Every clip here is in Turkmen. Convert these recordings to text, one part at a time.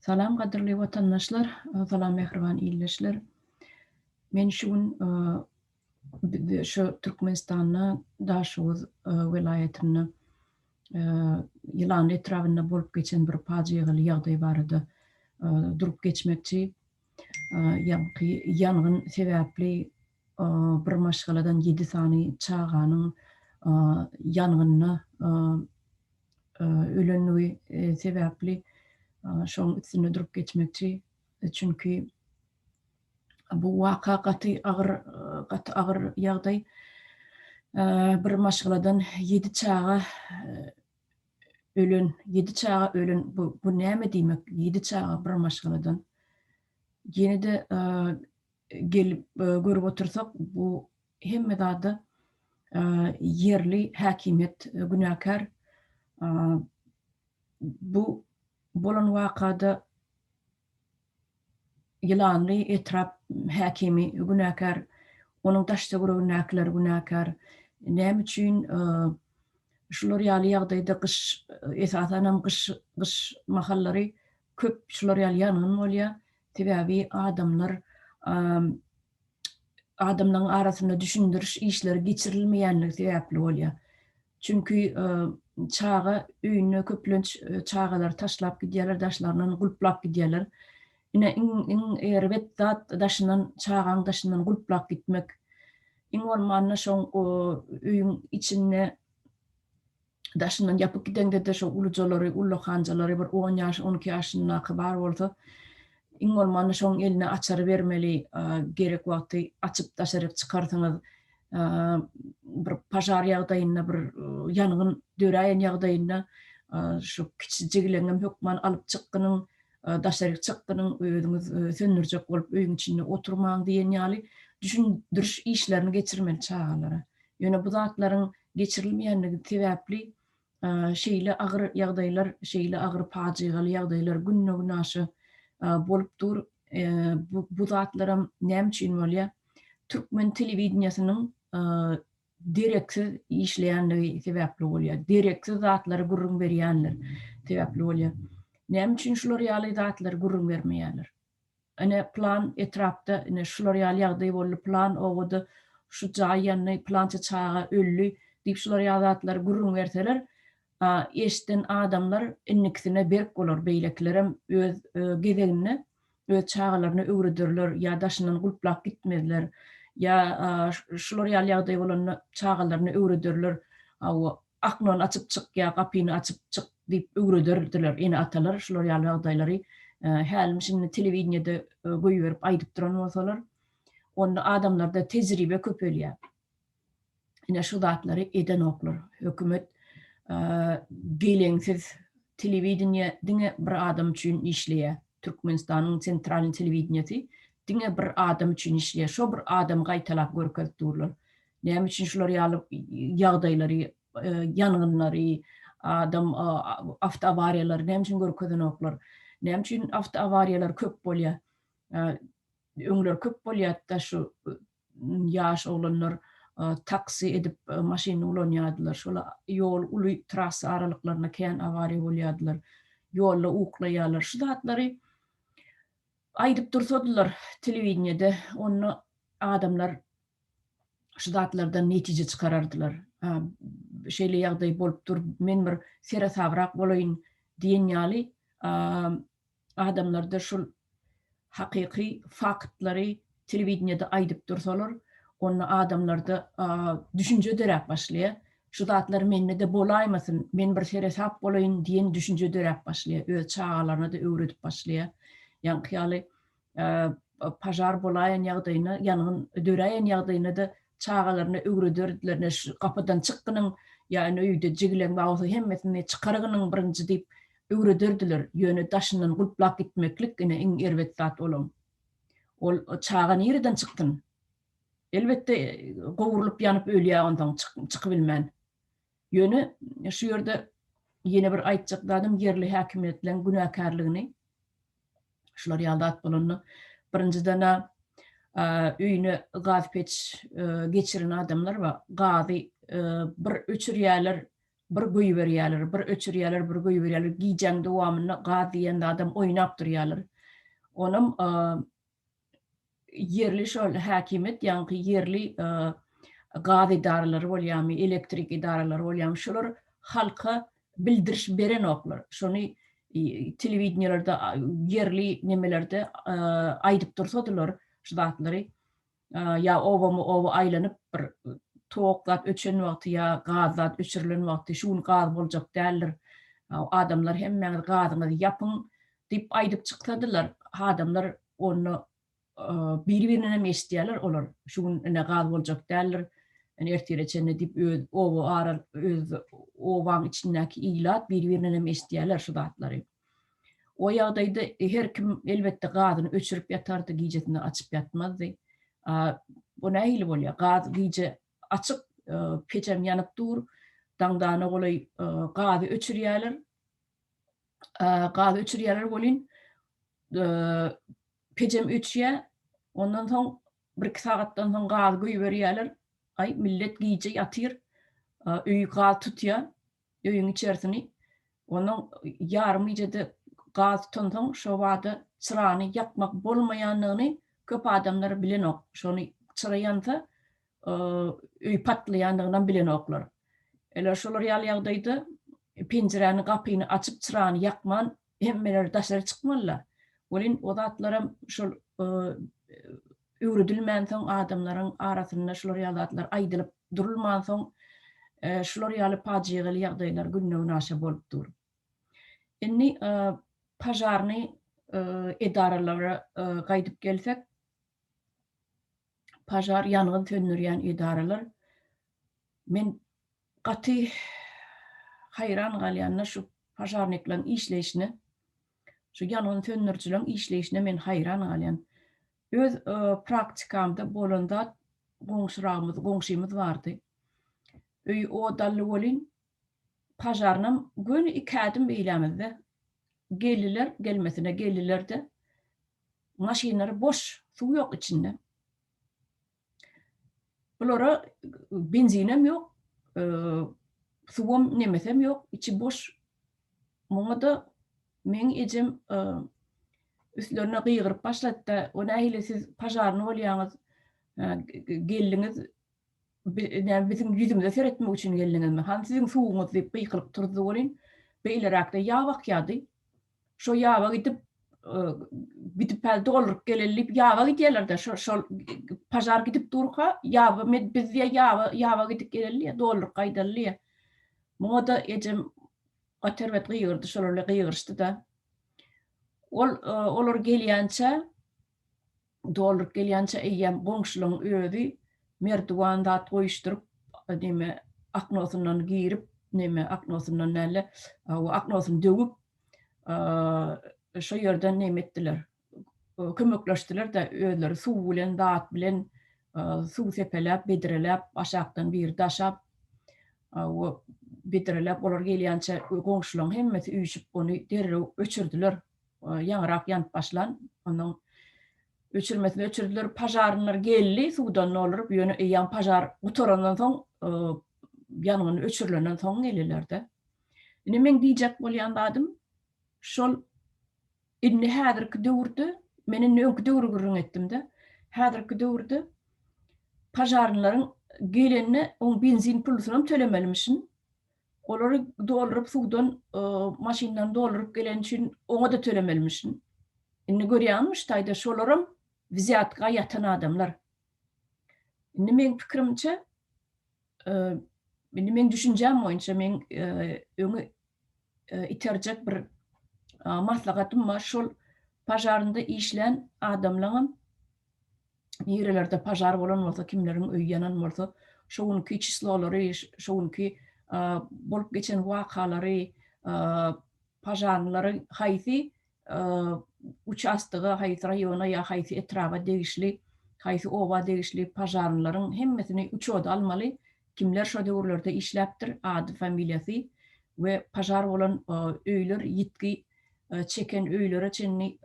Salam gadyrly watandaşlar, salam mähriban ildeşler. Men şu gün şu Türkmenistanda Daşoguz welaýatynda Ýylanly etrabynda bolup geçen bir pajygaly ýagdaý barada durup geçmekçi. Ýaňky ýangyn sebäpli bir maşgaladan ýedi sany çaganyň ýangynda ölenligi sebäpli şoň üstünde durup geçmekçi. Çünki bu waka gaty agyr, gaty agyr ýagdaý. Bir maşgaladan ýedi çaga ölen, ýedi çaga ölen, bu, bu näme diýmek, ýedi çaga bir maşgaladan. Ýene-de gelip görüp otursak, bu hemme zada ýerli häkimiýet günäkär. Bu bolan wakada Ýylanly etrap häkimi günäkär, onuň daş-töweregindäkiler günäkär. Näme üçin şular ýaly ýagdaýda gyş, esasanam gyş, gyş mahallary köp şular ýaly ýangyn bolýar. Sebäbi adamlar adamlaryň arasynda düşündiriş işleri geçirilmeýänligi sebäpli bolýar. Çünki çaga öýünde köplenç çagalary taşlap gidýärler, daşlaryndan gulplap gidýärler. Ine iň iň erbet zat daşyndan çagaň daşyndan gulplap gitmek. Iň bolmanda şoň öýüň içinde daşyndan ýapyp gideňde-de şo ulujalary, ullakanjalary bir on ýaş, on iki ýaşyndaky bar bolsa, iň bolmanda şoň eline açary bermeli, gerek wagty açyp daşaryk çykarsyňyz. Bir pažar ýagdaýynda, bir ýangyn döräýen ýagdaýynda şu kiçi jigileňem hökman alyp çykgynyň, daşaryk çykgynyň, özüňiz söndürjek bolup öýüň içinde oturmaň diýen ýaly düşündiriş işlerini geçirmeli çagalara. Ýöne bu zatlaryň geçirilmeýänligi sebäpli şeýle agyr ýagdaýlar, şeýle agyr pajygaly ýagdaýlar günde-günaşa bolup dur. Bu, bu zatlaram näme üçin bolýar? Türkmen telewideniýesiniň dereksiz işleýänligi sebäpli bolýar. Dereksiz zatlary gürrüň berýänler sebäpli bolýar. Näme üçin şular ýaly zatlary gürrüň bermeýärler? Ine pylan etrapda ine şular ýaly ýagdaý boldy, pylan obada şu jaý ýandy, pylança çaga öldi diýip şular ýaly zatlary gürrüň berseler, eşiden adamlar indikisine berk bolar, beýlekilerem öz gezeginde öz çagalaryna öwrederler ýa daşyndan gulplap gitmezler, ýa şular ýaly ýagdaý bolanda çagalaryna öwrederler, hawa, Aknony açyp çyk ýa gapyny açyp çyk diýip öwrederdiler ene-atalar şular ýaly ýagdaýlary hälim-şindi telewideniýede goýberip aýdyp duran bolsalar, onda adamlarda tejribe köpelýär. Ine şu zatlary edenoklar. Hökümet geleňsiz telewideniýe diňe bir adam üçin işleýär. Türkmenistanyň sentralnyý telewideniýesi diňe bir adam üçin işleýär. Şo bir adamy gaýtalap görkezip durlar. Näme üçin şular ýaly ýagdaýlary, ýangynlary, adam awtoawariýalary näme üçin görkezenoklar? Näme üçin awtoawariýalar köp bolýar? Öňler köp bolýardy-da şu ýaş oglanlar taksi edip maşyny ulanýardylar. Şol ýol uly trassa aralyklarynda kän awariýa bolýardylar. Ýolda uklaýarlar. Şu zatlary aýdyp dursadylar telewideniýede, onda adamlar şu zatlardan netije çykarardylar. Şeýle ýagdaý bolup dur, men bir seresabrak bolaýyn diýen ýaly adamlarda şul hakyky faktlary telewideniýede aýdyp dursalar, onda adamlarda düşünje döräp başlaýar. Şu zatlar mende-de bolaýmasyn, men bir seresap bolaýyn diýen düşünje döräp başlaýar. Öz çagalaryna-da öwredip başlaýar. Ýaňky ýaly pažar bolaýan ýagdaýynda, ýangyn döräýen ýagdaýynda-da çagalaryna öwrederdiler, ine şu gapydan çykgynyň ýa ine öýde jigileň bar bolsa hemmesini çykargynyň birinji diýip öwrederdiler. Ýöne daşyndan gulplap gitmeklik ine iň erbet zat olam. Ol çaga nireden çyksyn? Elbetde gowrulyp ýanyp ölýär onsoň çykybilmän. Ýöne şu ýerde ýene bir aýtjak zadym ýerli häkimiýetleň günäkärligini Şular ýaly zat bolanda, birinjiden-ä öýüne gaz peç geçiren adamlar bar. Gazy bir öçürýärler. Bir goýberýärler, bir öçürýärler, bir goýberýärler. Gijäň dowamynda gaz diýen zadam oýnap durýarlar. Onam ýerli şol häkimiýet, ýaňky ýerli gaz edaralary bolýarmy, elektrik edaralary bolýarmy, şolar halka bildiriş berenoklar. Şony telewideniýelerde, ýerli nemelerde aýdyp dursadylar şu zatlary, ýa obama-oba aýlanyp bir tok zat öçen wagty ýa gaz zat öçürilen wagty şu gün gaz boljak däldir, adamlar hemmäňiz gazyňyzy ýapyň diýip aýdyp çyksadylar, adamlar onda biri-birindenem eşidýärler olar şu gün ine gaz boljak däldir, ine ertire çenli diýip öz oba ara öz obaň içindäki ilat biri-birindenem eşidýärler şu zatlary. O ýagdaýda her kim elbetde gazyny öçürip ýatardy, gijesine açyp ýatmazdy. Bu nähili bolýar? Gaz gije açyk, pejem ýanyp dur, daňdana golaý gazy öçürýärler. Gazy öçürýärler welin, pejem öçýär. Ondan soň bir-iki sagatdan soň gazy goýberýärler. Aý, millet gije ýatyr, öýi gaz tutýar. öýüň içerisini, onuň ýarym gijede gaz tutansoň şo bada çyrany ýakmak bolmaýandygyny köp adamlar bilenok. Şony çyra ýansa öý patlaýandygynam bilenoklar. Eger şolar ýaly ýagdaýda penjiräni gapyny açyp çyrany ýakman hemmeler daşary çykmalylar. Welin o zatlaram şol öwredilmänsoň adamlaryň arasynda şular ýaly zatlar aýdylyp durulmansoň şular ýaly pajygaly ýagdaýlar günde-günaşa bolup dur. Indi požarnyý edaralara gaýdyp gelsek, požar ýangyn söndürýän edaralar men gaty haýran galýan-da şu požarnikleriň işleýşine, şu ýangyn söndürijileriň işleýşine men haýran galýan. Öz praktikamda bolan zat goňşuragymyz, goňşymyz bardy. Öýi odally welin, požarnam göni iki ädim beýlämizde. Geldiler, gelmesine geldiler-de, maşynlary boş, suw ýok içinde. Bulara benzinem ýok, suwam nemesem ýok, içi boş. Muňa-da meň ejem üstlerine gygyryp başlady-da, o nähili siz požarny bolýaňyz, geldiňiz, näme biziň ýüzümize seretmek üçin geldiňizmi, hany siziň suwuňyz diýip gykylyk turdy welin, beýleräkde ýap akýardy. Şo ýaba gidip, gidip häli dolduryp geleli diýip ýaba gidýärler-de, şo şol požar gidip durka, ýaba biz diýýär ýaba ýaba gidip geleli diýýär, dolduryp gaýdaly diýýär. Muňa-da ejem gaty erbet gygyrdy, şolar bilen gygyryşdy-da. Ol olar gelýänçä, dolduryp gelýänçä eýýäm goňşularyň özi merdiwan zat goýuşdyryp, neme, oknosyndan girip, neme, oknosyndan däl-de, oknosyny döwüp, şo ýerden neme etdiler, kömekleşdiler-de, özleri suw bilen, zat bilen suw sepeläp, bedreläp, aşakdan biri daşap, bedreläp, olar gelýänçä goňşularyň hemmesi üýşüp, ony derrew öçürdiler. Ýaňyrak ýanyp başlan, onuň öçürmesini öçürdiler. Požarnylar geldi, suwdan dolduryp, ýöne eýýäm požar gutarandan soň, ýangyn öçürilenden soň geldiler-de. Indi meň diýjek bolýan zadym, şol Indi häzirki döwürde, men indi öňki döwri gürrüň etdim-de, häzirki döwürde požarnylaryň gelende oň benzin pullusynam tölemelimişin. Olary dolduryp suwdan, maşyndan dolduryp geleni üçin oňa-da tölemelimişin. Indi görýäňmi şu taýda şolaram wzýatka ýatan adamlar. Indi meň pikirimçe, indi meň düşünjäm boýunça meň öňe iterjek bir maslahatym bar. Şol požarynda işlän adamlaňam nirelerde požar bolan bolsa, kimleriň öýi ýanan bolsa, şo günki çislolary, şo günki bolup geçen wakalary, požarnylary haýsy uçastoga, haýsy raýona ýa haýsy etraba degişli, haýsy oba degişli požarnylaryň hemmesini uçoda almaly, kimler şo döwürlerde işläpdir, ady, familiýasy we požar bolan öýler, ýitgi çeken öýlere çenli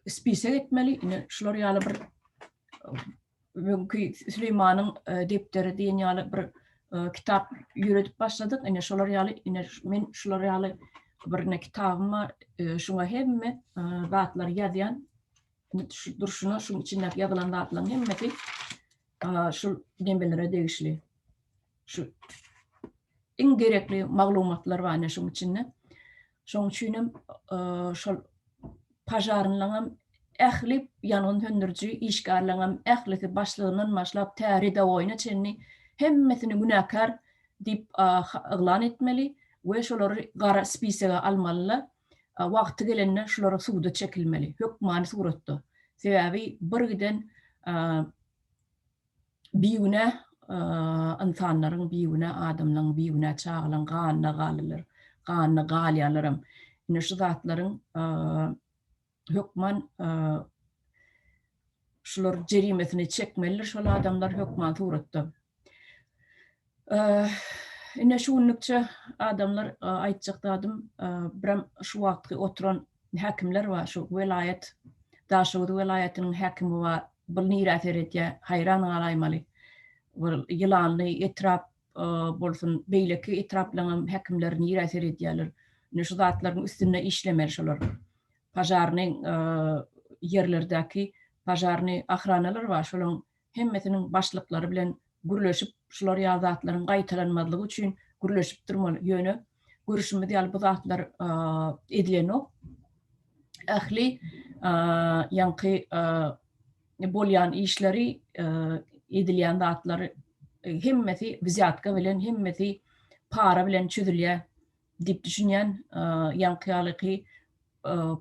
spisek etmeli. Ine, şular ýaly bir öňki Süleýmanyň depderi diýen ýaly bir. kitap ýöredip başladyk. Ine şolar ýaly, ine men şular ýaly bir ine kitabym bar. Şuňa hemme zatlary ýazýan. Şu durşuna şuň içindäki ýazylan zatlaryň hemmesi şul nemelere degişli. Şu iň gerekli maglumatlar bar ine şuň içinde. Şoň üçin hem şol pažarnylaryň ähli ýangyn söndüriji işgärleriň ählisi başlygyndan başlap tä redawoýyna çenli hemmesini günäkär diýip yglan etmeli we şolary gara spisege almalylar. Wagty gelende şulara suda çekilmeli hökmany suratda. Sebäbi bir giden bigünä ynsanlaryň, bigünä adamlaryň, bigünä çagalaryň ganyna galylar, ganyna galýarlaram. Ine şu zatlaryň hökman şular jerimesini çekmelidir şol adamlar hökman suratda. Ine şu günlükçe adamlar aýtjak zadym birem şu wagtky oturan häkimler bar şu welaýat Daşoguz welaýatynyň häkimi bar bul nirä seredýär haýran galaýmaly bir ýylanly etrap bolsun beýleki etraplaryň häkimleri nirä seredýärler ine şu zatlaryň üstünde işlemeli şolar pažarnyý ýerlerdäki pažarnyý ahranalar bar şolaryň hemmesiniň başlyklary bilen gürleşip, şular ýaly zatlaryň gaýtalanmazlygy üçin gürleşip durmaly. Ýöne görüşimiz ýaly bu zatlar edilenok. Ähli ýaňky bolýan işleri, edilýän zatlary hemmesi wzýatka bilen, hemmesi para bilen çözülýär diýip düşünýän. Ýaňky ýalyky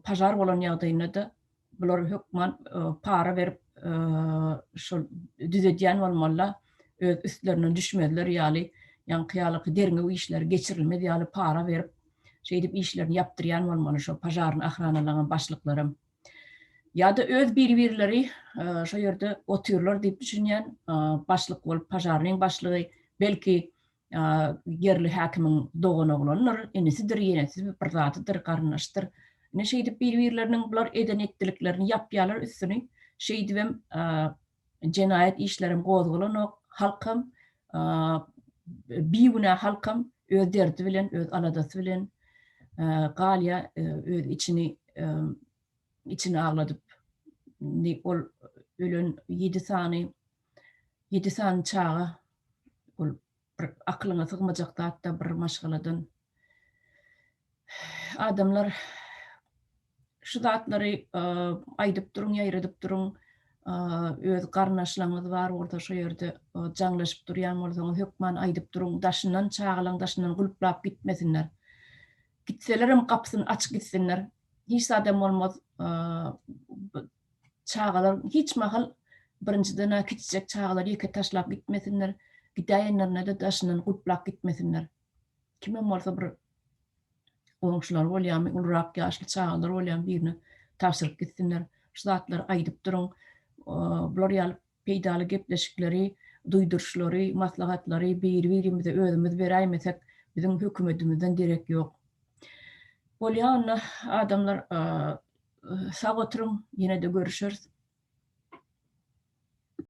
pažar bolan ýagdaýynda-da Bular hökman para berip şol düzedýän bolmalyda öz üstlerinden düşmezler ýaly ýaňky ýalyky derňew işleri geçirilmez ýaly para berip şeýdip işlerini ýapdyrýan bolmaly şo pažarny ahranalaňam başlyklaram ýa-da öz bir-birleri şo ýerde otyrlar diýip düşünýän başlyk bolup pažarnyň başlygy belki ýerli häkimiň doganoglanydyr, inisidir, ýenesi bir zadydyr, garyndaşdyr. Ine şeýdip bir-birleriniň bular eden etdiliklerini ýapýarlar üstüni. Şeýdibem jenaýat işlerem gozgalanok, halkam bigünä halkam öz derdi bilen, öz aladasy bilen galýar, öz içini içini agladyp. Indi ol ölen ýedi sany ýedi sany çaga Ol bir akylyňa sygmajak zatda bir maşgaladan. Adamlar şu zatlary aýdyp duruň, ýaýradyp duruň. Öz garyndaşlaryňyz bar bolsa şo ýerde jaňlaşyp durýan bolsaňyz hökman aýdyp duruň. Daşyndan çagalaň daşyndan gulplap gitmesinler. Gitselerem gapysyny açyk gitsinler. Hiç zadam bolmaz. Çagalar hiç mahal birinjiden-ä kiçijek çagalary ýeke taşlap gitmesinler, gidäýenlerinde-de daşyndan gulplap gitmesinler. Kimem bolsa bir goňşulary bolýarmy, ulurak ýaşly çagalar bolýarmy birine tabşyryp gitsinler. Şu zatlary aýdyp duruň. Bular ýaly peýdaly gepleşikleri, duýduryşlary, maslahatlary biri-birimize özümiz beräýmesek, biziň hökümetimizden derek ýok. Bolýa onda adamlar Sag oturyň, ýene-de görüşeris.